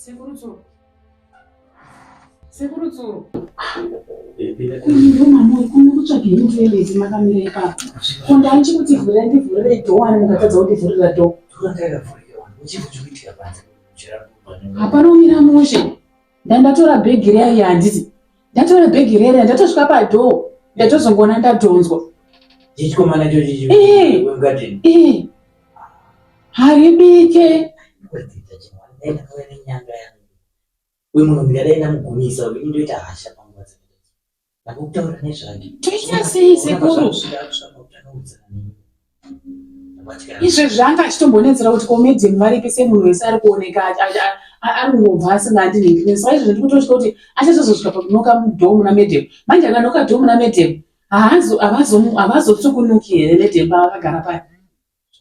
Sekuru Tsuro. Sekuru Tsuro. Kuno mama kuno kutsvage mutoilet makamira ipapo. Ko ndaichikuti vhurira ndivhurire door ani mukatadza kundivhurira door. Hapana umira mushe. Ndandatora bhegi riya riya handiti. Ndatora bhegi riya riya ndatosvika padoor. Ndatozongoona ndadhonzwa. Chichikomana ichochi Eh. chimugadheni. Eh. Haribike. Uyu munhu ndingadai ndamugumisa uyu ndoita hasha panguva dzakadai. Ndakutaura nezvake. Toita sei sekuru? Izvezvi anga achitombonetsera kuti komedian varipi semunhu wese ari kuoneka ari kungobva asingandinhingi. Saka izvezvi ndiri kutotya kuti achazozosvika pakunoka door muna madam. Manje akanoka door muna madam havazotsukunuki here madam pavakagara paya?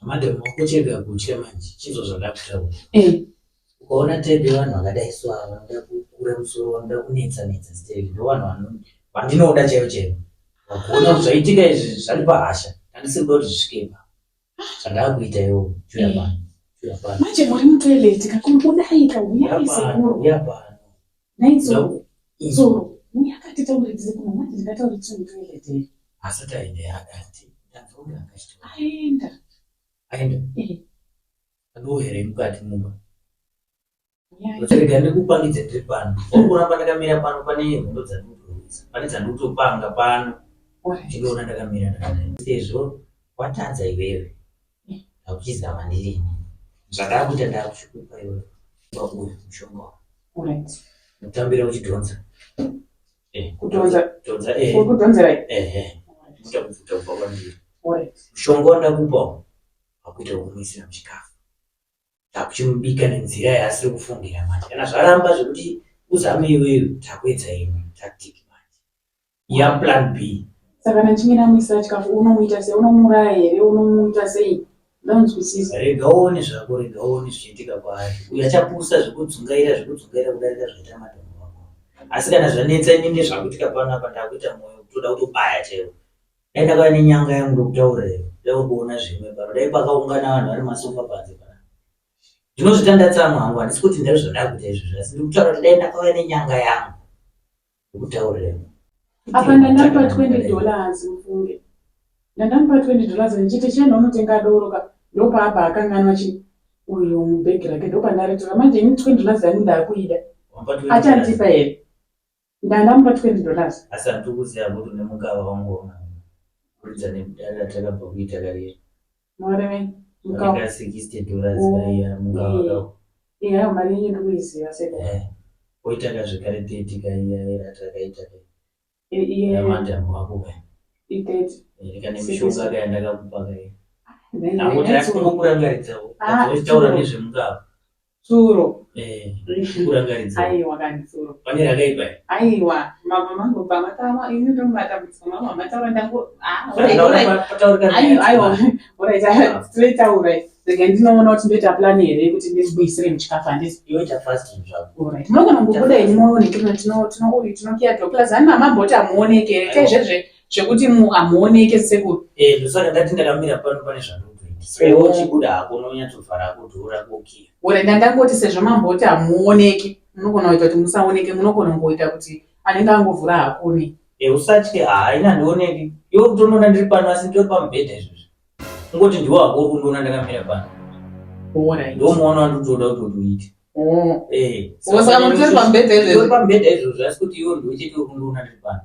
Madam wako chega kutya manje chinzwa zvandakutaura. Eh. Ukaona type yevanhu vakadai so ava vanoda kukura musoro vanoda kunetsa netsa stereki ndo vanhu vandinoda chaivo chaivo. Vakuona kuti zvaitika izvi zvandipa hasha handisiri kuda kuti zvisvike ipapo. Zvandakuita iwo chiuya pano. Chiuya pano. Manje muri mutoilet ka kudai ka huyai sekuru. Uya pano. Nhai Tsuro. Tsuro. Uya akatitaure tiri kuno manje ndingataure tiri mutoilet here? Asati aenda akati ndanzwa kunge akachitaura. Aenda. Aenda. Eh. Ndo here mukati mumba. Uyai. Rega ndikupangidze ndiri pano. Uri kuramba ndakamira pano pane hondo dzandikutorwisa. Pane dzandikutopanga pano. Alright. Chindiona ndakamira ndakadai. Sezvo watadza iwewe. Ndakuchizama ndirini. Zvandakuita ndakuchikupa iwewe. Uyu mushonga wako. Alright. Mutambira uchidhonza. Eh. Kudhonza. Dhonza eh. Uri kudhonzerai? Eh eh. Muta kubvuta kubva kwandiri. Alright. Mushonga wandakupa uyu wakuita kumuisira muchikafu. Takuchimubika nenzira yaasiri kufungira manje. Kana zvaramba zvekuti uzame iwewe takuedza imwe tactic manje. Ya plan B. Saka kana ndichinge ndamuisira chikafu unomuita sei? Unomuuraya here? Unomuita sei? Ndonzwisisa. Rega uone zvako, rega uone zvichiitika kwaari. Uyu achapusa zvekudzungaira zvekudzungaira kudarika zvaita madam wako. Asi kana zvanetsa ini nezvakuitika pano apa ndakuita moyo kutoda kutobaya chaiwo. Dai ndakauya nenyanga yangu ndokutaurira iwe. Dai uri kuona zvimwe pano. Dai pakaungana vanhu vari masofa panze panapa. Ndinozvita ndatsamwa hangu handisi kuti ndazvo zvandakuita izvozvo asi ndikutaura kuti dai ndakauya nenyanga yangu ndokutaurira iwe. Apa ndandamupa 20 dollars mufunge. Ndandamupa 20 dollars ndichiti chienda unotenga doro ka ndopaabva akanganwa chi uyu mubhegi rake ndopandaritora manje ini 20 dollars yangu ndakuida. Wamupa 20 dollars. Achandipa here? Ndandamupa 20 dollars. Asi handiri kuziva kuti une mukava wangu waunavo. Kuridza nedare ratakabva kuita kariya. Marevei? Mukava. Ka 60 dollars Oh, kaiya mukava eh. kako. Eh, ayo mari yenyu ndikuiziva sekuru. Eh. Woita ka zvekare 30 kaiya ratakaita kai. Eh, iye Yamadam wako kai. i 30. Eh, kane mishonga kaya ndakakupa kai. Then Nangoti that's all. ndakungokurangaridzawo. Ah, Uchitaura true. nezvemukava. Tsuro. Eh, kurangaridza. Aiwa kani tsuro. Pane rakaipa. here? Aiwa, mama mangu pamataura ini ndomatambudziko mangu amataura ndangu ah alright alright. Pataurika Aiwa aiwa. Alright, toitaura. Rega ndinoona kuti ndoita plan here yekuti ndizvibuisire muchikafu handiti. Iwe ita fasting zvako. Alright. Munogona kungobuda henyu muone tino tino tino uyu tinokiya door plus ani mamboti hamuoneke here chaizvezve zvekuti hamuoneke sekuru. Eh, ndosaka ndati ndakamira pano pane zvandikutoita. Saka iwe uchibuda hako unonyatsovhara hako dhoo rako ukiya. Alright, ndandangoti sezvo mamboti hamuoneki munogona kuita kuti musaoneke munogona kungoita kuti anenge angovhura hakuni. Eh, usatye haa ini handioneki. Iwe kutondiona ndiri pano asi nditori pamubhedha izvozvi. Kungoti ndiwo hako uri kundiona ndakamira pano. Alright. Ndomuona wandikutoda kuti uite. Oh. Eh. Oh, saka mutori pamubhedha izvezvi? Nditori pamubhedha izvozvi asi kuti iwe ndiwe chete uri kundiona ndiri pano.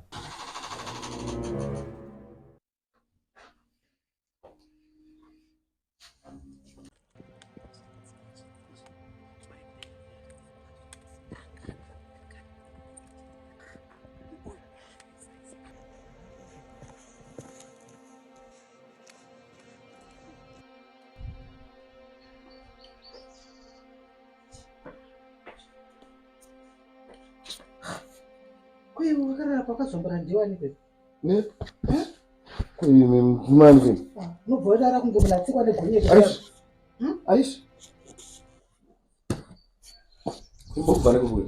Ko iwe wakarara pakazvambara ndiwani pe? Ne? Ko imi manje. Unobva warara kunge munhu atsikwa negonyeti. Aish. Aish. Imbobva nekubuya.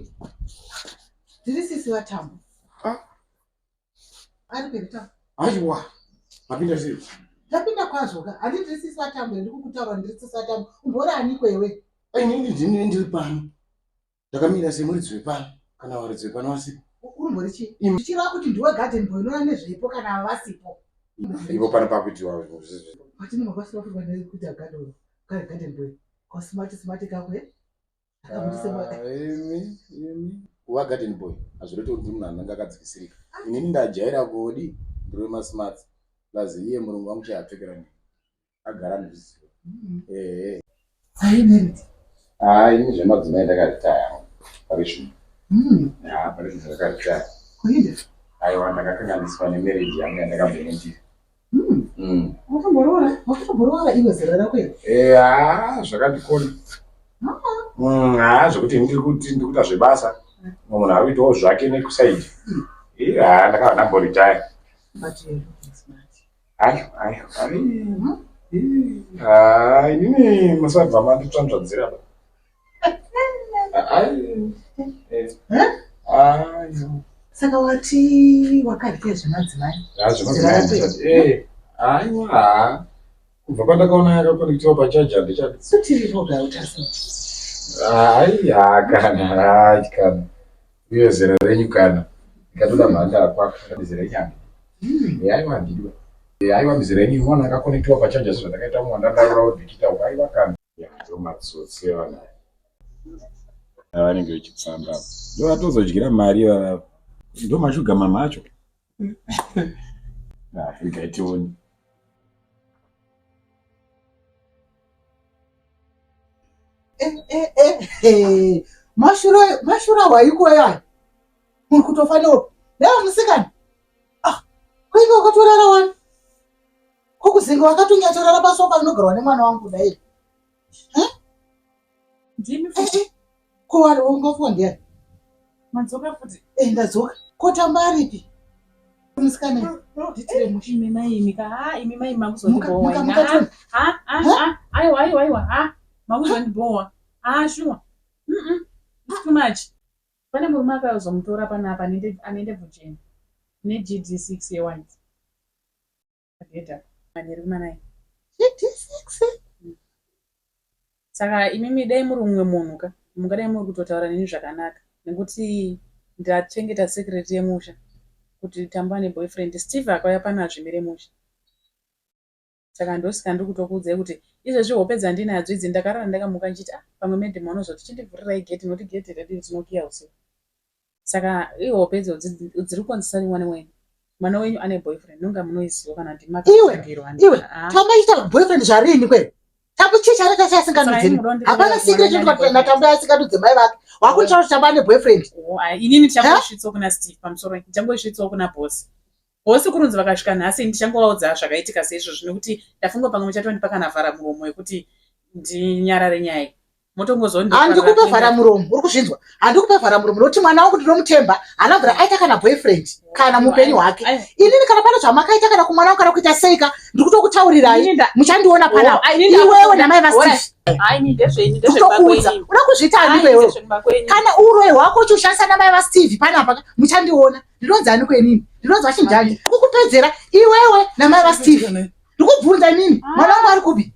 Ndiri sisi vaTambu. Ah. Ari peri Tambu. Aiwa. Mapinda sei? Ndapinda kwazvo ka. Handiti ndiri sisi vaTambu ndiri kukutaura ndiri sisi vaTambu. Umbori aniko iwe? Ai nini ndini ndiri pano. Ndakamira semuridzi wepano kana varidzi vepano vasipo. Uri chii? Zvichireva kuti ndiwe garden boy unoona nezveipo kana vasipo. Ivo pano pakuitiwa zvinhu. But ini mabasa akuitwa nekuita garden garden boy. Ko smart smart kako eh? Ah, imi imi kuva garden boy hazviroti kuti munhu anenge akadzikisirika. Inini ndajaira kodi ndiri wemasmarts plus iye murungu wangu chaiapfekera nini. Agara anozviziva. Ehe. Are you married? Ah, ini zvemadzimai ndakaritaya pari zvino. Ah, pari zvino ndakaritaya. Kuenda? Aiwa ndakakanganiswa nemarriage yangu yandakambonetira. Wakamboroora? Wakamboroora iwe zera rako iri? Eh, ah, zvakandikona. Ah, zvekuti ndiri kuti ndiri kuita zvebasa. Mumwe munhu ari kuitawo zvake nekusaidi. Eh, ah, ndakabva ndamboritaya. But you're looking smart. Ayo, ayo, ayo. Ah, inini musabva manditsvanzvadzira ba. Ayo. Eh. Ayo. Saka wati wakarya zvemadzimai? Ah, zvemadzimai. Eh. Aiwa. Kubva pandakaona yakakonektiwa pachaja ndichati. Sotiri voga utarisa. Ai, ha kana, hai kana. Uye zera renyu kana. Ndikatoda mhandara kwako, zera renyu handidi. Aiwa handidi. Aiwa mizera yenyu mwana akakonektiwa pachaja sezvandakaita mumwe wandandaraura webhikita uko. Aiwa kana. Ndo matsotsi evanhu aya. Avanenge vechipfamba ava. Ndo vatozodyira mari ivava. Ndo mashuga mama acho. Ah, regai tione. Eh, eh, eh, mashura mashura waiko aya muri kutofanira newe musikana ah kuinge wakatorara wani ko kuzinge wakatonyatsorara pasofa rinogarwa nemwana wangu kudai Ndimi Eh, futi. eh. ko wari ungafuwa ndiyani Madzoka futi. Eh, ndadzoka ko tamba aripi musikana nditire mushe Imi mai imi ka. Ha imi mai Muka- makuzondibhowa. muka- imi. muka- Ha ha ha. Aiwa aiwa aiwa. Ha. Makuzondibhowa. Ha shuwa. It's too much. Pane murume akazomutora panapa ane ndebvu chena ne GD6 yewhite. Agedha. Manheru kumanai. GD6 Saka imimi dai muri mumwe munhu ka mungadai muri kutotaura neni zvakanaka nekuti ndachengeta secret yemusha kuti tamba neboyfriend Steve akauya pano hazvimire musha. Saka ndosaka ndiri kutokuudzai kuti izvezvi hope dzandinadzo idzi ndakarara ndakamuka ndichiti ah pamwe madam vanozoti chindivhurirai gate nokuti gate redu tinokiya usiku. Saka ihope idzodzi dziri kukonzesa nemwana wenyu. Mwana wenyu ane boyfriend nonga munoiziva kana Iwe, ndimakatsvagirwa. iwe tamba ichita boyfriend zvarini kwee tambo chii chaanoita Saka imi chaasingandudze munoda kundireva hapana kuti secret mwana wenyu ane inoitwa natambo asingadudze mai vake wakunditaura kuti tamba ane boyfriend Oh, ai, inini ndichangoisvitsawo kuna Steve pamusoro ndichangoisvitsawo kuna boss. Boss kurunzi vakasvika nhasi ndichangovaudza zvakaitika seizvozvo nekuti ndafunga pamwe muchatondipa kana vhara muromo yekuti ndinyarare nyaya iyi. Handikupe vhara muromo uri kuzvinzwa handikupe vhara muromo nokuti mwana wangu ndinomutemba haana bvira aita kana boyfriend kana muupenyu hwake inini kana pane zvamakaita kana kumwana wangu kana kuita seika ndiri kutokutaurirai muchandiona panapa iwewe namai vasteve ndikutokuudza uda kuzviita ani kwewewe kana uroyi hwako uchiushandisa namai vasteve panapa muchandiona ndinonzi ani kwenini ndinonzi vachinjani kukupedzera iwewe namai vasteve ndikubvunza inini mwana wangu ari kupi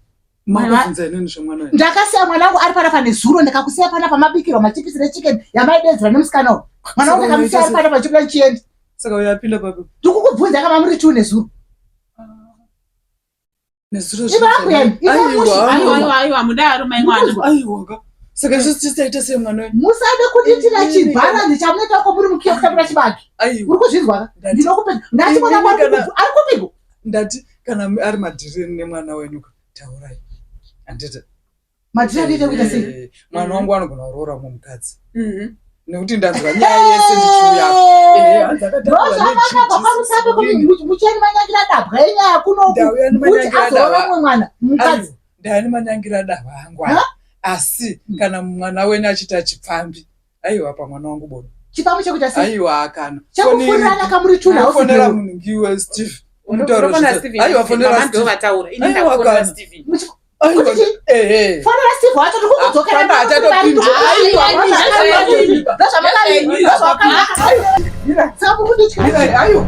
Makubvunza inini zvemwana wenyu. Ndakasiya mwana wangu ari panapa nezuro ndikakusiya panapa mabikirwa machipisi nechicken yamaidedzera nemusikana uyu. Mwana wangu ndakamusiya ari panapa chibuda chienda. Saka uyo apinda papi? Ndikukubvunza kama muri two nezuro. Nezuro Iva yangu yani. Iva mushi. Aiwa aiwa aiwa mudaro mai mwana. Aiwa ka. Saka isu tisaita sei mwana wenyu? Musade kundiitira chibharanzi chamunoita uko muri mukiya kutambira chibage. Aiwa. Uri kuzvinzwa ka? Ndinokupedza. Ndachimona Inini kana- ari kupiko? Ndati kana ari madhiri nemwana wenyu ka. Taurai. Handiti. Madhiri anoita kuita sei? Eh, Mwana wangu anogona kuroora mumwe mukadzi. Mhm. Nekuti ndanzwa nyaya yese ndichiuya. Eh, hanzi akataurwa Ndozvamakabva kwaRusape kuti neGD6. mucheni manyangira dabwa yenyaya kunoku Ndauya kuti nemanyangira azoora dava. mumwe mwana mukadzi. Aiwa, ndauya nemanyangira dava angu aya. Asi kana mwana wenyu achiita chipfambi, aiwa pamwana wangu bodo. Chipfambi chekuita sei? Aiwa kana. Chekufurirana kamuri tunhu hausi Fonera girl. munhu ngiwe Steve. Umutaure Unofonera zvese. Steven. Aiwa fonera Mama Steve. ndovataura. Ini Aiwa, ndakufonera kana. Steven. Aiwa, Kuti chii? ehe. Fonera Steve wacho tiri kukudzokera Hapana, achatopinda. Ndozvamakaiwa. Aiwa.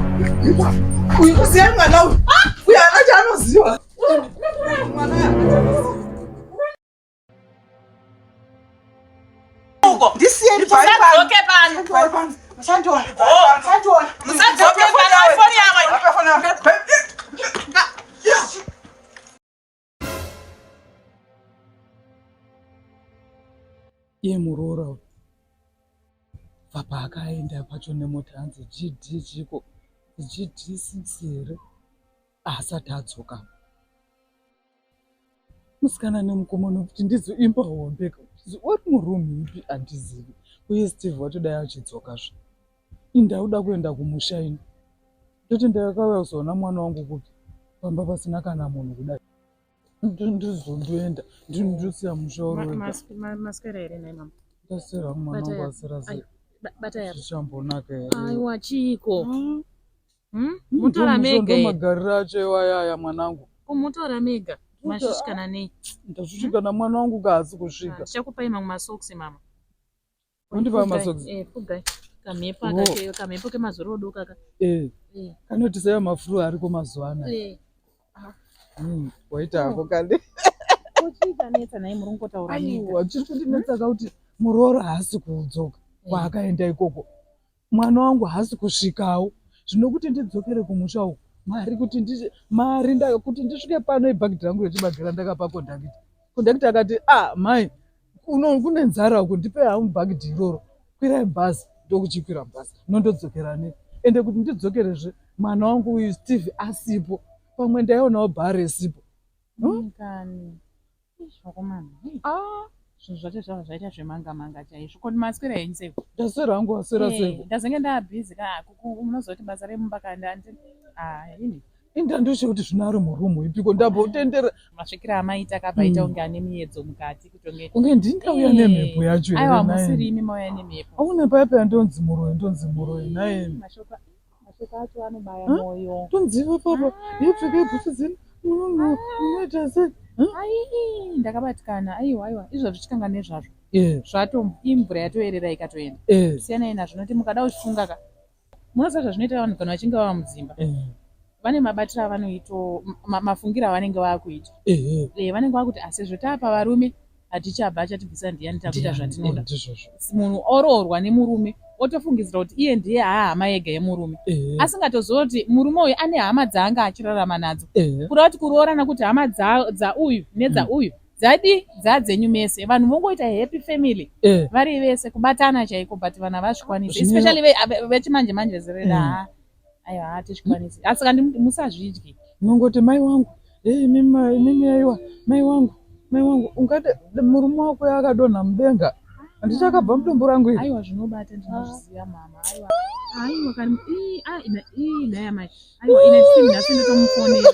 Uyu kusiyai mwana uyu. Uyu haana chaanoziva. Mwana haana chaanoziva. uko. Ndisiyeni. Musadzoke pano. Musandiona. Oh. Musandiona. Musadzoke pano. Ifoni yavo. Iye muroora uyu bva paakaenda pacho nemota hanzi GD chiko GD6 here haasati adzoka. Musikana nemukomana kuti ndizo imba hombe uri muroom ipi handizivi uye Steve watodai achidzokazve. Ini ndakuda kuenda kumusha ini ndoti ndakauya kuzoona mwana wangu kupi pamba pasina kana munhu kudai. Ndizondoenda ndosiya musha uri wega. Maswera here nhai mama? Ndaswera mwana wangu aswera sei? Bata yapa. Zvichambonaka here? Aiwa chiiko? Hmm? Mutora mega here? Ndomagariro acho iwaya aya mwanangu. Kumutora mega? Mashushikana nei? Ndashushikana mwana wangu kaasi kusvika. Ndichakupai mamwe masocks mama. Undipa masocks? Eh, fugai. Kamhepo aka kamhepo kemazoro odoka aka. Eh. Eh. Kanoti sei mafuru ariko mazuva anaya. Eh. Waita hako kande. Ko chii chanetsa nhai muri kungotaura mega? Aiwa, chiri kundinetsa ka kuti muroora haasi kudzoka kwaakaenda ikoko. Mwana wangu haasi kusvikawo. Zvino kuti ndidzokere kumusha uku, mari kuti ndi mari nda kuti ndisvike pano ibhagidhi rangu rechibage randakapa kondakita. Kondakita akati ah mai kuno kune nzara uku ndipe hangu bhagidhi iroro. Kwirai bhazi ndokuchikwira bhazi nondodzokera nei. Ende kuti ndidzokerezve mwana wangu uyu Steve asipo pamwe ndaionawo bhari isipo. Kani. Vakomana. Ah, zvinhu zvacho zvava zvaita zvemanga manga chaizvo. Ko maswera henyu seiko? Ndaswera hangu waswera seiko? Ndazenge ndaabhizi ka munozoti basa remumba ka ndandi ah ini. Inda ndoshe kuti zvino ari murumu ipiko ndambotendera. Masvikiro amaita kapaita kunge ane miyedzo mukati kutonge. Kunge ndini ndauya nemhepo yacho here? Aiwa musiri imi mauya nemhepo. Auna paya paya ndonzi muroyi ndonzi muroyi nhaimi. Mashoko mashoko acho anobaya moyo. Tonziva papa yepfekai bhutsu dzenyu munoita sei? Ai ndakabatikana aiwa aiwa izvozvo tichikanga nezvazvo. Zvato imvura yatoerera ikatoenda. Siyanai nazvo nokuti mukada kuchifunga ka munoziva zvazvinoita vanhu kana vachinge vava mudzimba. Vane mabatiro avanoito mafungiro avanenge vakuita. Vanenge vakuti sezvo taapa varume hatichabva achatibvisa ndiyani takuita zvatinoda. Munhu oroorwa nemurume otofungidzira kuti iye ndiye hama yega yemurume. Asingatozivi kuti murume uyu ane hama dzaanga achirarama nadzo. Kureva kuti kuroorana kuti hama dzauyu nedzauyu dzadi dzadzenyu mese. Vanhu vongoita happy family vari vese kubatana chaiko but vanhu havazvikwanisi. Especially vechimanje manje vezera aiwa hatizvikwanisi. Asi kandi musazvidyi. Unongoti mai wangu, hey, imimi aiwa, mai wangu, mai wangu, ungati murume wako akadonha mudenga. Handiti akabva mudombo rangu iri. Aiwa zvinobata ndinozviziva mama. Aiwa. Aiwa kani ii nhai amai. Aiwa ine simu nhasi ndotomufonera.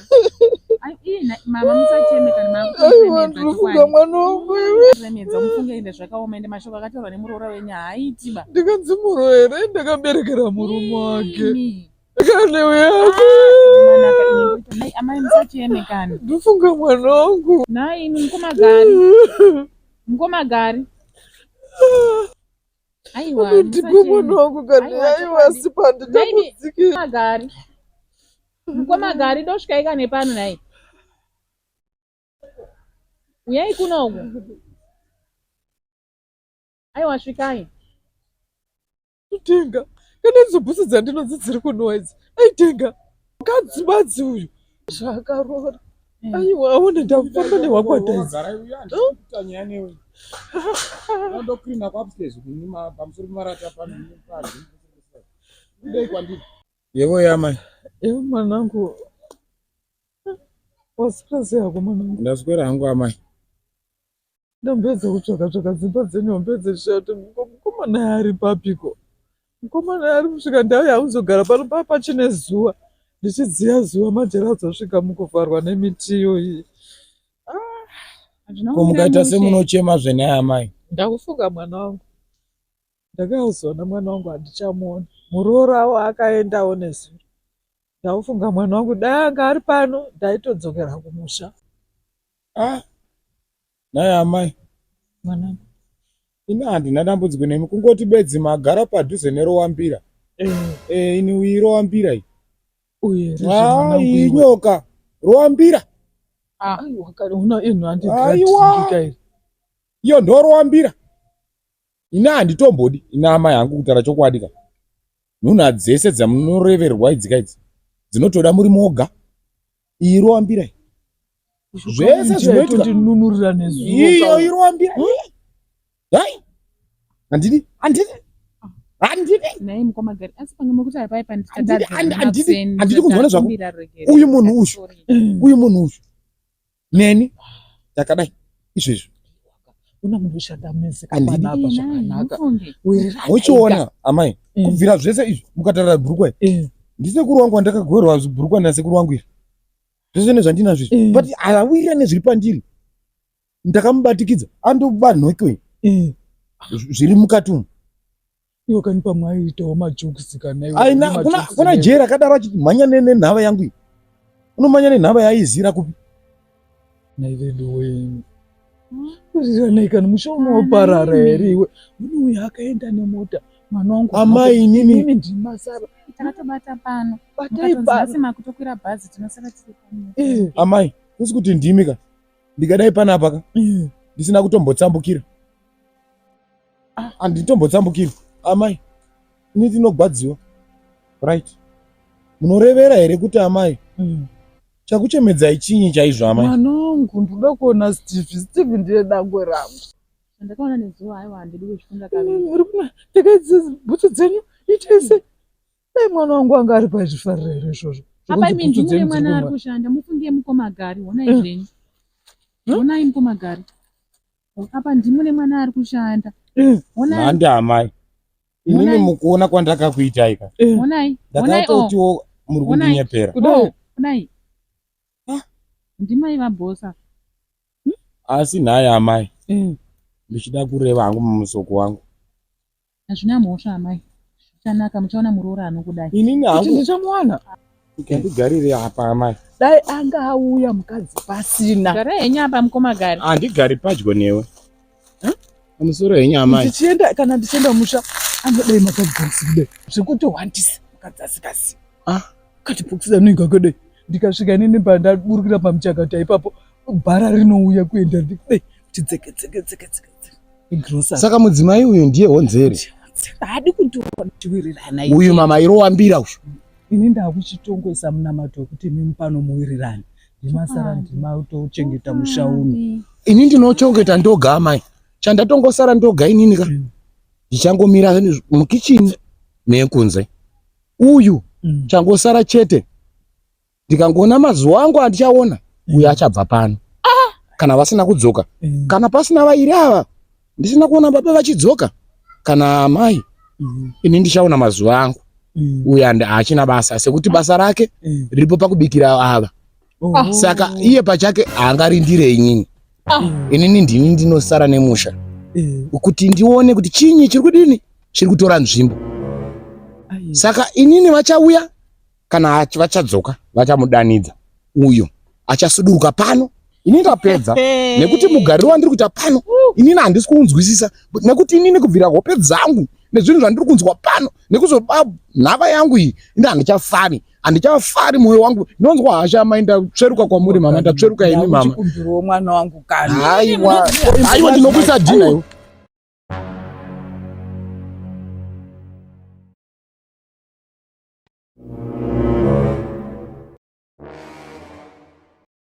Aiwa ii mama musacheme kani Aiwa ndinofunga mwana wangu iwe. Remedza mufunge ende zvakaoma ende mashoko akataurwa nemuroora wenyu haaiti ba. Ndikanzi muroyi here ndakaberekera murume wake. Kane uyako. Amai musacheme kani. Ndofunga mwana wangu. Nhai imi mukoma Gari. Mukoma Gari. Aiwa Ndipo mwana wangu kani aiwa asi panditambudzike. Mukoma Gari. Mukoma Gari ndosvikai kane pano nhai. Uyai kuno uku. Aiwa svikai. Tenga. Kana idzo bhutsu dzandinonzi dziri kunhuwa idzi. Aitenga. Mukadzi badzi uyu. Zvaakaroora. Aiwa aone ndakufamba nehwakwata idzi. Yebo yamai. Ewe mwanangu. Waswera sei hako mwanangu? Ndaswera hangu amai. Ndambedza kutsvaga tsvaga dzimba dzenyu hombe dzeshato mukomana ari papiko. Mukomana ari kusvika ndauya kuzogara pano paa pachine zuva. Ndichidziya zuva manje razosvika mukuvharwa nemiti iyoyi. Ko mukaita semunochema zvenhai amai. Ndakufunga mwana wangu. Ndakauzoona mwana wangu handichamuona. Muroora akaendawo nezuro. Ndakufunga mwana wangu dai anga ari pano ndaitodzokera kumusha. Ah. Nhai amai. Mwanangu. Ini handina dambudziko nemi kungoti bedzi magara padhuze nerowambira. Eh ini uyi rowambira iyi. Uye Ah, iyi nyoka rowambira. Aiwa kani una inhu Aiwa. handidhika iri. Iyo ndorowambira. Ini handitombodi ini amai hangu kutaura chokwadi ka. Nhunha dzese dzamunoreverwa idzi ka idzi dzinotoda muri moga. Iyi irowambira iyi. Zvese zvinoitika. Ndinunurira nezuro. Iyo irowambira. Hai. Handidi handidi. Handidi. Nhai mukoma Gari, asi pamwe mekuti apa ipa Handidi handidi kunzwa nezvako. Uyu munhu uyu. Uyu munhu uyu. Neni takadai izvezvi. Una munoshanda mese Handidi. panapa zvakanaka. Wochiona amai kubvira zvese izvi mukatarira bhurukwa iri. Ndisekuru wangu wandakagoverwa bhurukwa nasekuru wangu iri. Zvese nezvandinazvo izvi. But hawirira nezviri pandiri. Ndakamubatikidza andoba nhokwe zviri mukati umu. Iwe kani pamwe aiitawo majokes kana iwe. Aina kuna kuna jeri akadaro achiti mhanya nenhava yangu iyi. Unomhanya nenhava yaizira kupi? Naiveduwe. Wiriranai kana musha unoparara here iwe. Muno uyu akaenda nemota mwana wangu. Amai inini. Inini ndimasara. Takatobata pano. Batai pano. Makutokwira bhazi tinosara tiri pano. Amai, kusi kuti ndimi ka. Ndikadai panapa ka. Ndisina kutombotsambukira. Handitombotsambukiwi amai, ini ndinogwadziwa. Right. Munorevera here kuti amai chakuchemedzai chinyi chaizvo amai? Mwana wangu ndoda kuona Steve. Steve ndiye dangwe rangu. Zvandakaona nezuva aiwa handidi kuzvifunga kaviri. Muri kuna pfekai bhutsu dzenyu itai sei? Dai mwana wangu anga ari paizvifarira here izvozvo? Apa imi ndimi mune mwana ari kushanda mufunge mukoma Gari honai zvenyu. Honai mukoma Gari. Apa ndimi mune mwana ari kushanda. Honai. Handi amai. Inini mukuona kwandakakuitai ka. Honai. Ndakatotiwo muri kundinyepera. Honai. Ndimai vabhosa. Asi nhai amai. Ndichida kureva hangu mumusoko wangu. Hazvina mhosva amai. Zvichanaka muchaona muroora anokudai. Inini hangu. Kuti ndichamuwana. Ndigarire apa amai. Dai anga auya mukadzi pasina. Garai henyu apa mukoma Gari. Handigari padyo newe. Pamusoro henyu amai. Ndichienda kana ndichienda musha anodai makabhokisi kudai zvekutohwandisa mukadzi asikazivi. Ah. Katibhokisi anenge akadai ndikasvika inini pandaburukira pamuchakata ipapo bhara rinouya kuenda ndikudai kuti dzeke dzeke dzeke dzeke dzeke. Saka mudzimai uyu ndiye honzeri. Haadi kundiona tiwirirana. Uyu mama irowambira uyu. Ini ndakuchitongoisa munamato wekuti imimi pano muwirirane. Ndimasara ndimatochengeta musha uno. Ini ndinochengeta ndoga amai. Chandatongosara ndoga inini ka. Ndichangomira mukichini nekunze. Uyu changosara chete. Ndikangoona mazuva angu andichaona uyu achabva pano. Kana vasina kudzoka. Kana pasina vairi ava ndisina kuona baba vachidzoka kana amai ini ndichaona mazuva angu. Uyu haachina basa sekuti basa rake riripo pakubikira ava. Saka iye pachake haangarindire inini. Inini ndini ndinosara nemusha kuti ndione kuti chinyi chiri kudini chiri kutora nzvimbo. Saka inini vachauya kana vachadzoka vachamudanidza uyo achasuduruka pano. Ini ndapedza nekuti mugariro wandiri kuita pano inini handisi kuunzwisisa nekuti inini kubvira hope dzangu nezvinhu zvandiri kunzwa pano nekuzoba nhava yangu iyi ini handichafari handichafari moyo wangu ndinonzwa hasha amai ndatsveruka kwamuri mama ndatsveruka imi mama Ndikumbirawo mwana wangu kani. Aiwa aiwa ndinokuisa dhina iwe.